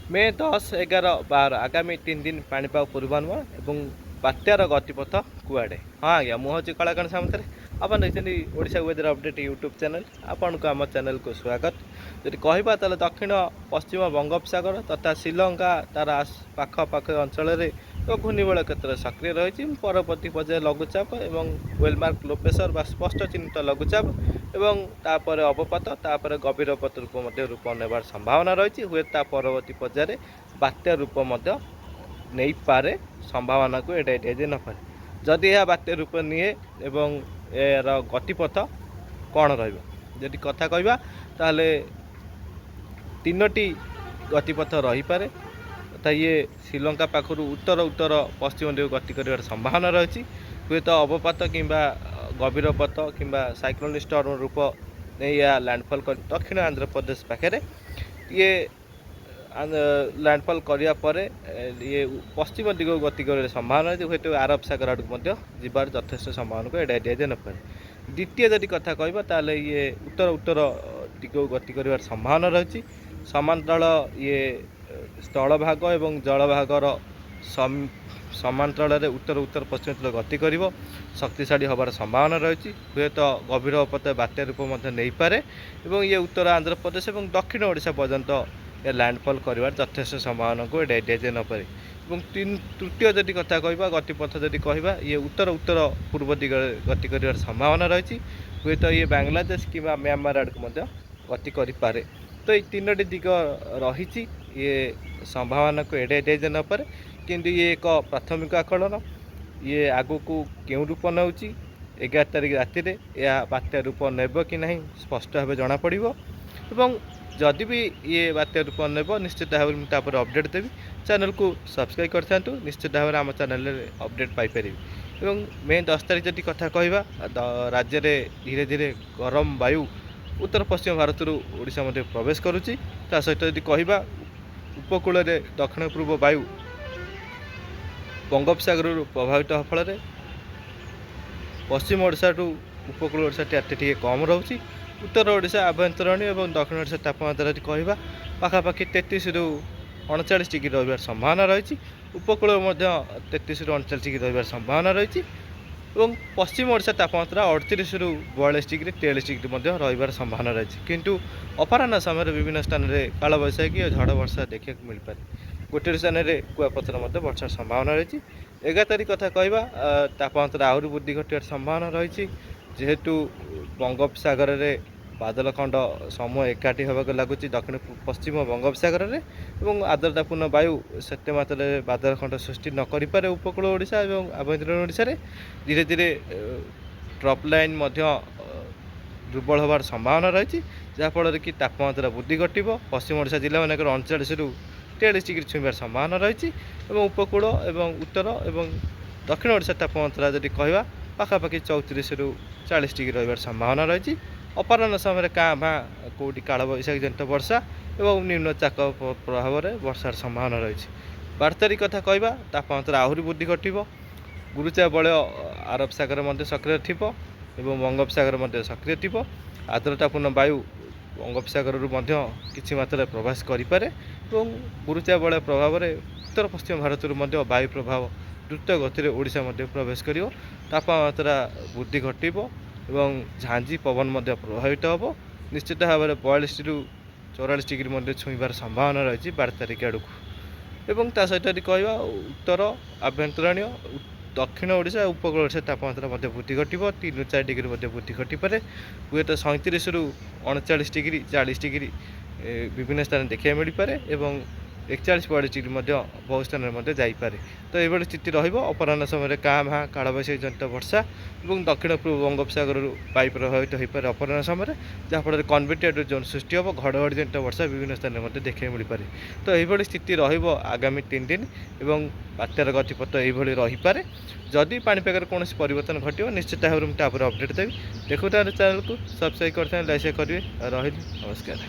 ମେ 10, 11, 12 ଆଗାମୀ 3 ଦିନ ପାଣିପାଗ ପୂର୍ବାନୁମାନ ଏବଂ ବାତ୍ୟାର ଗତିପଥ କୁଆଡ଼େ? ହଁ ଆଜ୍ଞା, ମୁଁ ହେଉଛି କଳାକଣ ସାମନ୍ତରାୟ। ଆପଣ ଦେଖିଛନ୍ତି Odisha weather update YouTube channel. ଆପଣଙ୍କୁ ଆମ ଚ୍ୟାନେଲ୍କୁ ସ୍ୱାଗତ। ଯଦି କହିବା, ତାହେଲେ ଦକ୍ଷିଣ ପଶ୍ଚିମ ବଙ୍ଗୋପସାଗର ତଥା ଶ୍ରୀଲଙ୍କା ତାର ପାଖ ପାଖ ଅଞ୍ଚଳରେ ଏକ ଘୂର୍ଣ୍ଣିବଳୟ କ୍ଷେତ୍ର ସକ୍ରିୟ ରହିଛି। ପରବର୍ତ୍ତୀ ପର୍ଯ୍ୟାୟରେ ଲଘୁଚାପ ଏବଂ ୱେଲମାର୍କ ଲୋ ପ୍ରେସର ବା ସ୍ପଷ୍ଟ ଚିହ୍ନିତ ଲଘୁଚାପ ଏବଂ ତାପରେ ଅବପାତ, ତାପରେ ଗଭୀର ଅବପାତ ରୂପ ମଧ୍ୟ ରୂପ ନେବାର ସମ୍ଭାବନା ରହିଛି। ହୁଏତ ତା ପରବର୍ତ୍ତୀ ପର୍ଯ୍ୟାୟରେ ବାତ୍ୟା ରୂପ ମଧ୍ୟ ନେଇପାରେ, ସମ୍ଭାବନାକୁ ଏଡ଼ାଇ ଦିଆଯାଇ ନପାରେ। ଯଦି ଏହା ବାତ୍ୟା ରୂପ ନିଏ ଏବଂ ଏହାର ଗତିପଥ କ'ଣ ରହିବ ଯଦି କଥା କହିବା, ତାହେଲେ ତିନୋଟି ଗତିପଥ ରହିପାରେ। ତଥା ଇଏ ଶ୍ରୀଲଙ୍କା ପାଖରୁ ଉତ୍ତର ଉତ୍ତର ପଶ୍ଚିମ ଦିଗକୁ ଗତି କରିବାର ସମ୍ଭାବନା ରହିଛି। ହୁଏତ ଅବପାତ କିମ୍ବା ଗଭୀର ଅବପାତ କିମ୍ବା ସାଇକ୍ଲୋନିକ୍ ଷ୍ଟର୍ମ ରୂପ ନେଇ ଏହା ଲ୍ୟାଣ୍ଡଫଲ୍ କରି ଦକ୍ଷିଣ ଆନ୍ଧ୍ରପ୍ରଦେଶ ପାଖରେ ଇଏ ଲ୍ୟାଣ୍ଡଫଲ୍ କରିବା ପରେ ଇଏ ପଶ୍ଚିମ ଦିଗକୁ ଗତି କରିବାର ସମ୍ଭାବନା ଅଛି। ହୁଏତ ଆରବ ସାଗର ଆଡ଼କୁ ମଧ୍ୟ ଯିବାର ଯଥେଷ୍ଟ ସମ୍ଭାବନାକୁ ଏଡ଼ାଇ ଦିଆଯାଇ ନପାରେ। ଦ୍ୱିତୀୟ ଯଦି କଥା କହିବା, ତାହେଲେ ଇଏ ଉତ୍ତର ଉତ୍ତର ଦିଗକୁ ଗତି କରିବାର ସମ୍ଭାବନା ରହିଛି। ସମାନ୍ତରାଳ ଇଏ ସ୍ଥଳଭାଗ ଏବଂ ଜଳଭାଗର ସମାନ୍ତରାଳରେ ଉତ୍ତର ଉତ୍ତର ପଶ୍ଚିମ ଦିଗକୁ ଗତି କରିବ। ଶକ୍ତିଶାଳୀ ହେବାର ସମ୍ଭାବନା ରହିଛି। ହୁଏତ ଗଭୀର ଅବପାତ ବାତ୍ୟା ରୂପ ମଧ୍ୟ ନେଇପାରେ ଏବଂ ଇଏ ଉତ୍ତର ଆନ୍ଧ୍ରପ୍ରଦେଶ ଏବଂ ଦକ୍ଷିଣ ଓଡ଼ିଶା ପର୍ଯ୍ୟନ୍ତ ଏ ଲ୍ୟାଣ୍ଡଫଲ୍ କରିବାର ଯଥେଷ୍ଟ ସମ୍ଭାବନାକୁ ଏଡ଼ାଇ ଦିଆଯାଇ ନପାରେ। ଏବଂ ତୃତୀୟ ଯଦି କଥା କହିବା, ଗତିପଥ ଯଦି କହିବା, ଇଏ ଉତ୍ତର ଉତ୍ତର ପୂର୍ବ ଦିଗରେ ଗତି କରିବାର ସମ୍ଭାବନା ରହିଛି। ହୁଏତ ଇଏ ବାଂଲାଦେଶ କିମ୍ବା ମ୍ୟାମାର ଆଡ଼କୁ ମଧ୍ୟ ଗତି କରିପାରେ। ତ ଏଇ ତିନୋଟି ଦିଗ ରହିଛି। ଇଏ ସମ୍ଭାବନାକୁ ଏଡ଼ାଇ ଦିଆଯାଇ ନପାରେ, କିନ୍ତୁ ଇଏ ଏକ ପ୍ରାଥମିକ ଆକଳନ। ଇଏ ଆଗକୁ କେଉଁ ରୂପ ନେଉଛି, 11 ତାରିଖ ରାତିରେ ଏହା ବାତ୍ୟା ରୂପ ନେବ କି ନାହିଁ ସ୍ପଷ୍ଟ ଭାବେ ଜଣାପଡ଼ିବ। ଏବଂ ଯଦି ବି ଇଏ ବାତ୍ୟା ରୂପ ନେବ, ନିଶ୍ଚିତ ଭାବରେ ମୁଁ ତାପରେ ଅପଡ଼େଟ୍ ଦେବି। ଚ୍ୟାନେଲକୁ ସବସ୍କ୍ରାଇବ୍ କରିଥାନ୍ତୁ, ନିଶ୍ଚିତ ଭାବରେ ଆମ ଚ୍ୟାନେଲରେ ଅପଡ଼େଟ୍ ପାଇପାରିବେ। ଏବଂ ମେ 10 ତାରିଖ ଯଦି କଥା କହିବା, ରାଜ୍ୟରେ ଧୀରେ ଧୀରେ ଗରମ ବାୟୁ ଉତ୍ତର ପଶ୍ଚିମ ଭାରତରୁ ଓଡ଼ିଶା ମଧ୍ୟ ପ୍ରବେଶ କରୁଛି। ତା ସହିତ ଯଦି କହିବା, ଉପକୂଳରେ ଦକ୍ଷିଣ ପୂର୍ବ ବାୟୁ ବଙ୍ଗୋପସାଗରରୁ ପ୍ରଭାବିତ ହେବା ଫଳରେ ପଶ୍ଚିମ ଓଡ଼ିଶାଠୁ ଉପକୂଳ ଓଡ଼ିଶା ତାତି ଟିକେ କମ୍ ରହୁଛି। ଉତ୍ତର ଓଡ଼ିଶା ଆଭ୍ୟନ୍ତରୀଣ ଏବଂ ଦକ୍ଷିଣ ଓଡ଼ିଶା ତାପମାତ୍ରା ଯଦି କହିବା, ପାଖାପାଖି 33ରୁ 39 ଡିଗ୍ରୀ ରହିବାର ସମ୍ଭାବନା ରହିଛି। ଉପକୂଳ ମଧ୍ୟ 33ରୁ 39 ଡିଗ୍ରୀ ରହିବାର ସମ୍ଭାବନା ରହିଛି ଏବଂ ପଶ୍ଚିମ ଓଡ଼ିଶା ତାପମାତ୍ରା 38ରୁ 42 ଡିଗ୍ରୀ, 43 ଡିଗ୍ରୀ ମଧ୍ୟ ରହିବାର ସମ୍ଭାବନା ରହିଛି। କିନ୍ତୁ ଅପରାହ୍ନ ସମୟରେ ବିଭିନ୍ନ ସ୍ଥାନରେ କାଳବୈଶାଖୀ ଓ ଝଡ଼ ବର୍ଷା ଦେଖିବାକୁ ମିଳିପାରେ। ଗୋଟିଏ ସ୍ଥାନରେ କୁଆପଥର ମଧ୍ୟ ବର୍ଷାର ସମ୍ଭାବନା ରହିଛି। 11 ତାରିଖ କଥା କହିବା, ତାପମାତ୍ରା ଆହୁରି ବୃଦ୍ଧି ଘଟିବାର ସମ୍ଭାବନା ରହିଛି। ଯେହେତୁ ବଙ୍ଗୋପସାଗରରେ ବାଦଲ ଖଣ୍ଡ ସମୂହ ଏକାଠି ହେବାକୁ ଲାଗୁଛି ଦକ୍ଷିଣ ପଶ୍ଚିମ ବଙ୍ଗୋପସାଗରରେ ଏବଂ ଆର୍ଦ୍ରତାପୂର୍ଣ୍ଣ ବାୟୁ ସେତେ ମାତ୍ରାରେ ବାଦଲ ଖଣ୍ଡ ସୃଷ୍ଟି ନ କରିପାରେ ଉପକୂଳ ଓଡ଼ିଶା ଏବଂ ଆଭ୍ୟନ୍ତରୀଣ ଓଡ଼ିଶାରେ। ଧୀରେ ଧୀରେ ଟ୍ରପ୍ ଲାଇନ୍ ମଧ୍ୟ ଦୁର୍ବଳ ହେବାର ସମ୍ଭାବନା ରହିଛି, ଯାହାଫଳରେ କି ତାପମାତ୍ରା ବୃଦ୍ଧି ଘଟିବ। ପଶ୍ଚିମ ଓଡ଼ିଶା ଜିଲ୍ଲାମାନଙ୍କରେ 39ରୁ 43 ଡିଗ୍ରୀ ଛୁଇଁବାର ସମ୍ଭାବନା ରହିଛି ଏବଂ ଉପକୂଳ ଏବଂ ଉତ୍ତର ଏବଂ ଦକ୍ଷିଣ ଓଡ଼ିଶା ତାପମାତ୍ରା ଯଦି କହିବା, ପାଖାପାଖି 34ରୁ 40 ଡିଗ୍ରୀ ରହିବାର ସମ୍ଭାବନା ରହିଛି। ଅପରାହ୍ନ ସମୟରେ କାଁ ଭାଁ କେଉଁଠି କାଳବୈଶାଖୀ ଜନିତ ବର୍ଷା ଏବଂ ନିମ୍ନ ଚାପ ପ୍ରଭାବରେ ବର୍ଷାର ସମ୍ଭାବନା ରହିଛି। 12 ତାରିଖ କଥା କହିବା, ତାପମାତ୍ରା ଆହୁରି ବୃଦ୍ଧି ଘଟିବ। ଗୁରୁଚାପ ବଳୟ ଆରବ ସାଗର ମଧ୍ୟ ସକ୍ରିୟ ଥିବ ଏବଂ ବଙ୍ଗୋପସାଗର ମଧ୍ୟ ସକ୍ରିୟ ଥିବ। ଆର୍ଦ୍ରତାପୂର୍ଣ୍ଣ ବାୟୁ ବଙ୍ଗୋପସାଗରରୁ ମଧ୍ୟ କିଛି ମାତ୍ରାରେ ପ୍ରବେଶ କରିପାରେ ଏବଂ ଗୁରୁଚାପ ବଳୟ ପ୍ରଭାବରେ ଉତ୍ତର ପଶ୍ଚିମ ଭାରତରୁ ମଧ୍ୟ ବାୟୁ ପ୍ରଭାବ ଦ୍ରୁତ ଗତିରେ ଓଡ଼ିଶା ମଧ୍ୟ ପ୍ରବେଶ କରିବ। ତାପମାତ୍ରା ବୃଦ୍ଧି ଘଟିବ ଏବଂ ଝାଞ୍ଜି ପବନ ମଧ୍ୟ ପ୍ରଭାବିତ ହେବ। ନିଶ୍ଚିତ ଭାବରେ 42ରୁ 44 ଡିଗ୍ରୀ ମଧ୍ୟ ଛୁଇଁବାର ସମ୍ଭାବନା ରହିଛି 12 ତାରିଖ ଆଡ଼କୁ। ଏବଂ ତା ସହିତ ଯଦି କହିବା, ଉତ୍ତର ଆଭ୍ୟନ୍ତରୀଣ, ଦକ୍ଷିଣ ଓଡ଼ିଶା, ଉପକୂଳ ଓଡ଼ିଶା ତାପମାତ୍ରା ମଧ୍ୟ ବୃଦ୍ଧି ଘଟିବ। 3ରୁ 4 ଡିଗ୍ରୀ ମଧ୍ୟ ବୃଦ୍ଧି ଘଟିପାରେ। ହୁଏତ 37ରୁ 39 ଡିଗ୍ରୀ, 40 ଡିଗ୍ରୀ ବିଭିନ୍ନ ସ୍ଥାନରେ ଦେଖିବାକୁ ମିଳିପାରେ ଏବଂ 41, 42 ଡିଗ୍ରୀ ମଧ୍ୟ ବହୁ ସ୍ଥାନରେ ମଧ୍ୟ ଯାଇପାରେ। ତ ଏଇଭଳି ସ୍ଥିତି ରହିବ। ଅପରାହ୍ନ ସମୟରେ କାଁ ଭାଁ କାଳବୈଶାଖୀ ଜନିତ ବର୍ଷା ଏବଂ ଦକ୍ଷିଣ ପୂର୍ବ ବଙ୍ଗୋପସାଗରରୁ ବାୟୁ ପ୍ରଭାବିତ ହୋଇପାରେ ଅପରାହ୍ନ ସମୟରେ, ଯାହାଫଳରେ କନଭେକ୍ଟିଭ୍ ଜୋନ୍ ସୃଷ୍ଟି ହେବ। ଘଡ଼ଘଡ଼ି ଜନିତ ବର୍ଷା ବିଭିନ୍ନ ସ୍ଥାନରେ ମଧ୍ୟ ଦେଖିବାକୁ ମିଳିପାରେ। ତ ଏଇଭଳି ସ୍ଥିତି ରହିବ ଆଗାମୀ 3 ଦିନ ଏବଂ ବାତ୍ୟାର ଗତିପଥ ଏଇଭଳି ରହିପାରେ। ଯଦି ପାଣିପାଗରେ କୌଣସି ପରିବର୍ତ୍ତନ ଘଟିବ, ନିଶ୍ଚିତ ଭାବରେ ମୁଁ ତାପରେ ଅପଡ଼େଟ୍ ଦେବି। ଦେଖୁଥାନ୍ତୁ, ଚ୍ୟାନେଲକୁ ସବସ୍କ୍ରାଇବ୍ କରିଥାନ୍ତୁ, ଲାଇକ୍, ସେୟାର କରିବେ। ରହିଲି, ନମସ୍କାର।